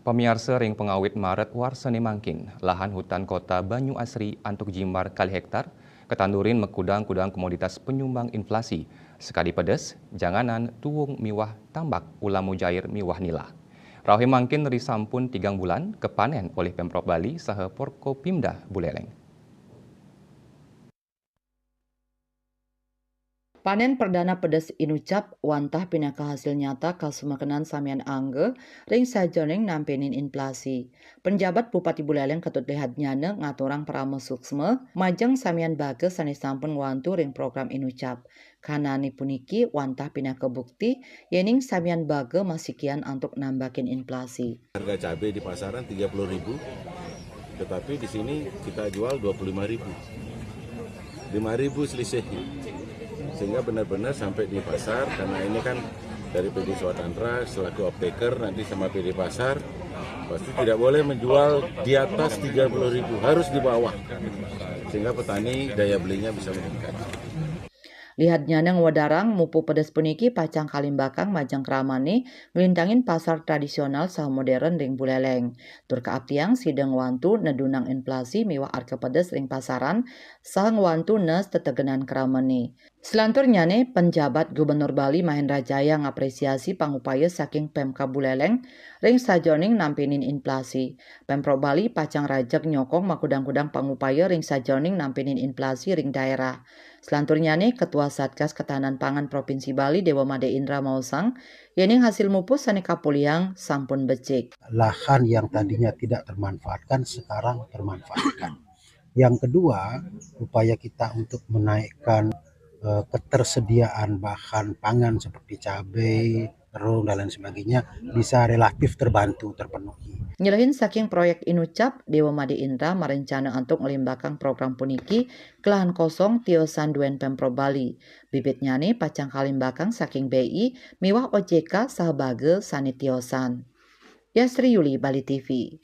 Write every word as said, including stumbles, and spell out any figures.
Pamiarsa, ring pangawit Maret warsané mangkin, lahan hutan kota Banyu Asri antuk jimbar kalih héktar, katandurin makudang-kudang komoditas panyumbang inflasi. Sakadi pedes, janganan, tuung miwah tambak, ulam mujair miwah nila. Rauhé mangkin ri sampun tigang bulan kapanén olih Pemprov Bali saha Forkopimda Buleleng. Panén perdana pedes inucap wantah pinaka hasil nyata kasumekenan samian angga ring sajeroning nampénin inflasi. Penjabat Bupati Buleleng Ketut Lihadnyana ngaturang parama suksma majeng samian baga sané sampun ngwantu ring program inucap. Kanané puniki wantah pinaka bukti yéning samian baga masikian antuk nambakin inflasi. Harga cabai di pasaran tiga puluh ribu, tetapi di sini kita jual dua puluh lima ribu. Lima ribu selisih. Sehingga benar-benar sampai di pasar, karena ini kan dari P D Swatantra selaku off-taker nanti sama P D Pasar, pasti tidak boleh menjual di atas tiga puluh ribu, harus di bawah. Sehingga petani daya belinya bisa meningkat. Lihadnyana ngwedarang mupu pedes puniki pacang kalimbakang majeng kramané nglintangin pasar tradisional saha modern ring Buleleng. Tur kaaptiang sida ngwantu nedunang inflasi miwah arga pedes ring pasaran saha ngwantu nes tetegenan kramané. Selanturnyané, Penjabat Gubernur Bali Mahendra Jaya ngapresiasi pangupaya saking Pemkab Buleleng ring sajeroning nampénin inflasi. Pemprov Bali pacang rajeg nyokong makudang-kudang pangupaya ring sajeroning nampénin inflasi ring daerah. Selanturnyané, Ketua Satgas Ketahanan Pangan Provinsi Bali Dewa Made Indra maosang, yéning hasil mupus sané kapolihang sampun becik. Lahan yang tadinya tidak termanfaatkan sekarang termanfaatkan. Yang kedua, upaya kita untuk menaikkan eh, ketersediaan bahan pangan seperti cabai, terung dan lain sebagainya bisa relatif terbantu, terpenuhi. Nyelehin saking proyek inucap, Dewa Made Indra marencana antuk nglimbakang program puniki ka lahan kosong tiosan duén Pemprov Bali. Bibitnyané pacang kalimbakang saking B I miwah O J K saha baga sané tiosan. Yasri Yuli, Bali T V.